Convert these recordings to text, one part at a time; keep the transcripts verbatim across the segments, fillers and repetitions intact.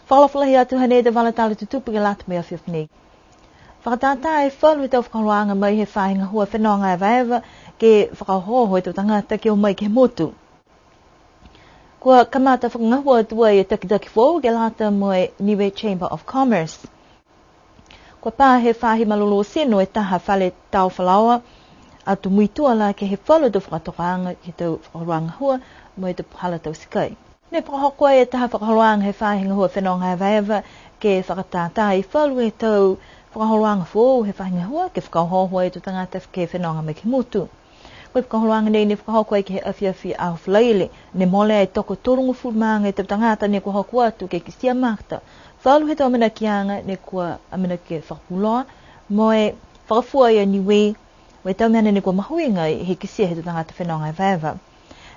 Fakaalofa lahi atu, hanei e tau vala tala tutupu ke lata mo e afiafi nei. Fakatātā e falu he tau fakaholoaga mai he faahi gahua fenoga evaeva ke fakaohooho e tau tagata ke o mai ke he motu. Kua kamata fakagahua atu ai e takitaki foou ke lata mo e Niue Chamber of Commerce. Kua pā he faahi malolō tino e taha fale tau falaoa, ato muitua la ke he falu tau fakatokaaga ke he tau fakaholoaga gahua mo e tau puhala tau sikai. Ne fakahoko e taha fakaholoaga he faahi gahua fenoga evaeva ke fakatātā e falu he tau fakaholoaga foou he faahi gahua ke fakaohooho e tau tagata ke fenoga mai ke he motu. Ko e fakaholoaga nei ne fakahoko ai ke he afiafi Aho Falaile, ne molea e toko tolugofulu ma ga e tau tagata ne kua hoko atu ke kitia mata falu he tau amanakiaga ne kua amanaki ke fakapuloa, mo e fakafua ai a Niue, mo e tau mena ne kua mahuiga ai he kitia he tau tagata fenoga evaeva.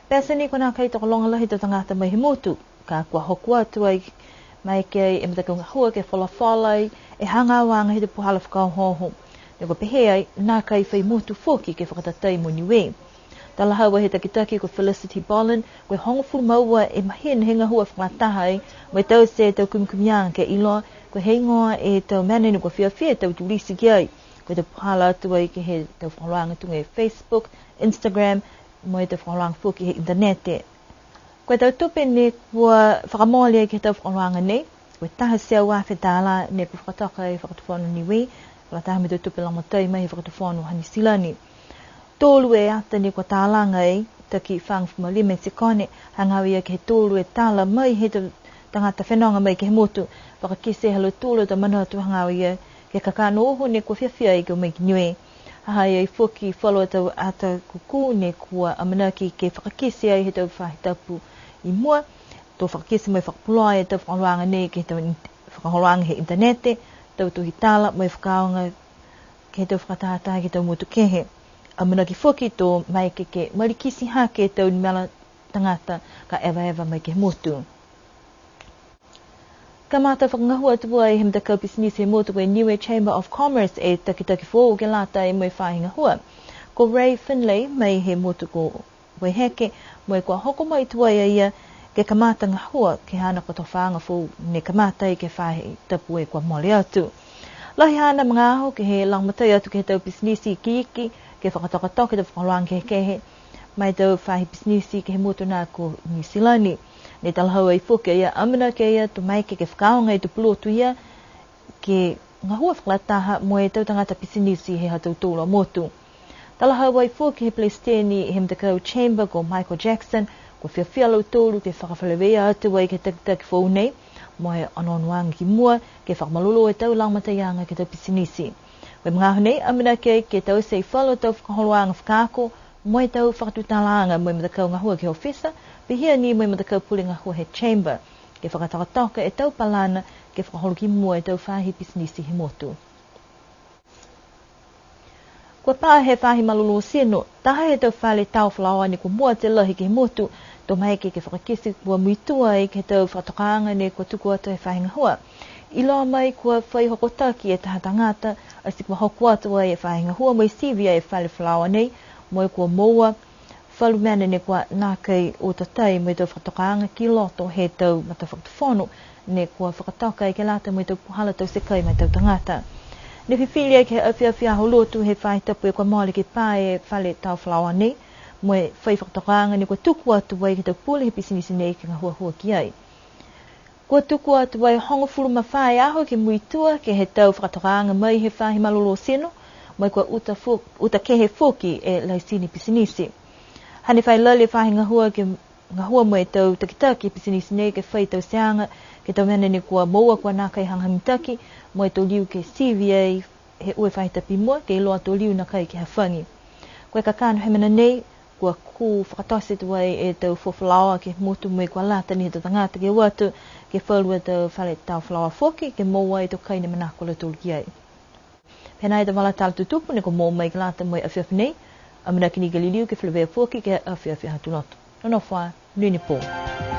Pete ni kua nākai tokologa lahi e tau tagata mai he motu, ka kua hoko atu ai maeke ai e matakau gahua ke folafola ai e hagaaoaga he tau puhala fakaohooho. Ne kua pehē ai, nākai fai motu foki ke fakatatai mo Niue. Talahau ai he takitaki ko Felicity Bollen, ko e hogofulu ma ua e mahina he gahua fakalataha ai, mo e taute e tau kumikumiaga ke iloa, ko e heigoa e tau mena ne kua fiafia e tau turisi ki ai. Ko e tau puhala atu ai ke he tau fakaholoaga tuga e Facebook, Instagram, mo e tau fakaholoaga foki he initanete. Ko e tau tupe ne kua fakamole ai ke he tau fakaholoaga nei, ko e taha e teau afe tālā ne kua fakatoka e Fakatufono Niue, fakalataha mo e tau tupe lagomatai mai he Fakatufono ha Niu Silani. Tolu e ata ne kua talaga ai, taki fagofulu ma lima e tikone, hagaao ia ke he tolu e tala mai he tau tagata fenoga mai ke he motu, fakakite ha lautolu a tau manatu hagaao ia ke he kakano uho ne kua fiafia ai ke o mai ki Niue. Ha ha i ai foki falu a tau ata kūkū ne kua amanaki ke fakakite ai he tau faahi tapu i mua, to fakakite mo e fakapuloa e tau fakaholoaga nei ke he tau in-, fakaholoaga he initanete, tau tohi tala, mo e fakaaoga ke he tau fakatātā ke he tau motu kehe. Amanaki foki to maeke ke malikiti hake e tau numela tagata ka evaeva mai ke he motu. Kamata fakagahua atu ai he matakau pisinisi he motu ko e Niue Chamber of Commerce e takitaki foou ke lata mo e faahi gahua. Ko Ray Finlay mai he motu ko Waiheke, mo e kua hoko mai tuai a ia ke kamata gahua ke he haana kotofaaga foou ne kamata ai ke he faahi tapu kua mole atu. Lahi haana magaaho ke he lagomatai atu ke he tau pisinisi ikiiki, ke fakatokatoka e tau fakaholoaga kehekehe ma e tau faahi pisinisi ke he motu na ko Niu Silani. Ne talahau ai foki a ia, amanaki a ia to maeke ke fakaaoga e tau pulotu ia ke gahua fakalataha mo e tau tagata pisinisi he ha tautolu a motu. Talahau ai foki he Pelesiteni he matakau Chamber ko Michael Jackson, kua fiafia a lautolu ke fakafeleveia atu ai ke he takitaki foou nei, mo e onoonoaga ki mua ke fakamalolō e tau lagomataiaga ke he tau pisinisi. Ko e magaaho nei, amanaki ai ke taute e falu tau fakaholoaga fakaako, mo e tau fakatutalaaga mo e matakau gahua ke he ofisa, pihia ni mo e matakau pule gahua he Chamber, ke fakatokatoka e tau palana ke fakaholo ki mua e tau faahi pisinisi he motu. Kua pā he faahi malolō tino, taha he tau fale tau falaoa ne kua mua atu e lahi ke he motu, to maeke ke fakakite kua muitua ai ke he tau fakatokaaga ne kua tuku atu he faahi gahua. Iloa mai kua fai hokotaki e taha tagata, ati kua hoko atu ai e faahi gahua mo e sivi ai e fale falaoa nei, mo e kua moua falu mena ne kua nākai o tatai mo e tau fakatokaaga ki loto he tau matafakatufono ne kua fakatoka ai ke lata mo e tau puhala tau sekai ma e tau tagata. Ne fifili ai ke he afiafi Aho Lotu he faahi tapu kua mole ke pā e fale tau falaoa nei, mo e fai fakatokaaga ne kua tuku atu ai ke he tau pule he pisinisi nei ke gahuahua ki ai. Kua tuku atu ai hogofulu ma fā e aho ke muitua ke he tau fakatokaaga mai he faahi malolō tino, mo e kua uta fo-, uta kehe foki e laisini pisinisi. Hane fai lali e faahi gahua ke gahua mo e tau takitaki pisinisi nei ke fai tauteaga ke he tau mena ne kua moua kua nākai hagahaga mitaki, mo e to liu ke sivi ai he ua e faahi tapu i mua, ke iloa to liu nākai ke hafagi. Ko e kakano he mena nei, kua kū fakatote tuai e tau fua falaoa ke he motu mo e kua lata ni he tau tagata ke o atu ke he falu a tau fale tau falaoa foki, ke moua e tau kai ne manako a lautolu ki ai. Pihia e tau vala tala tutupu ne kua moua mai ke lata mo e afiafi nei, amanaki ni ke liliu ke feleveia foki ke he afiafi Aho Lotu. Nonofo ā, monuina e pō.